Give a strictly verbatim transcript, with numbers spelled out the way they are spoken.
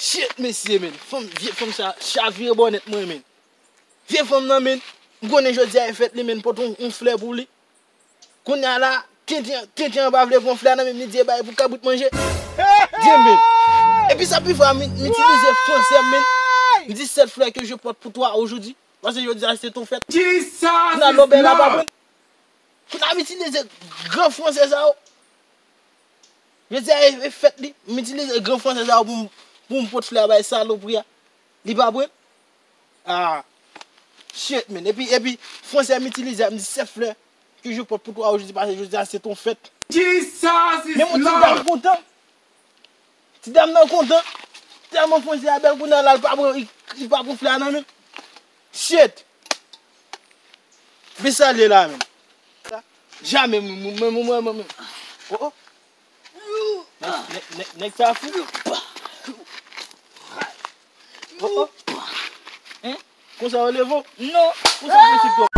Shit, mesye, men. Fanm, vye fanm sa, chavire bò nèt mwen, men. Vye fanm nan, men. M konnen jodi a e fèt li, men, pote yon, yon flè pou li. Kounye a la, tenten, tenten an pa vle pran flè nan men m, li di e bay pou kabrit manje. Di men. Epi sa pi fò, m, m itilize fransè men. M di cette fleur que je porte pour toi aujourd'hui. Parce que jodi a c'est ton fête. Kounye a lòbèy la pa pran. Kounye a m itilize gran fransè sa yo. Jodi a e, e fèt li. M itilize gran fransè sa yo pou m, pou m pot flè a bay salopri a. Li pa pran. Ah. Shit, man. Epi, epi, fransè m itilize, m di, cette fleur que je porte pour toi aujourd'hui, parce que jodi a c'est ton fête. Men yon ti dam kontan. Ti dam nan kontan. Tèlman fransè a bèl kounye a la, li pa pran, li, li pa pran flè a nan men. Shit. Men sa l ye la menm. Jamè, mwen, mwen, mwen, mwen, mwen. Oh, oh. Nèg, nèg, nèg, nèg sa fou. Oh, oh. Hein? Konsa yo leve w? Non. Konsa w prensip yo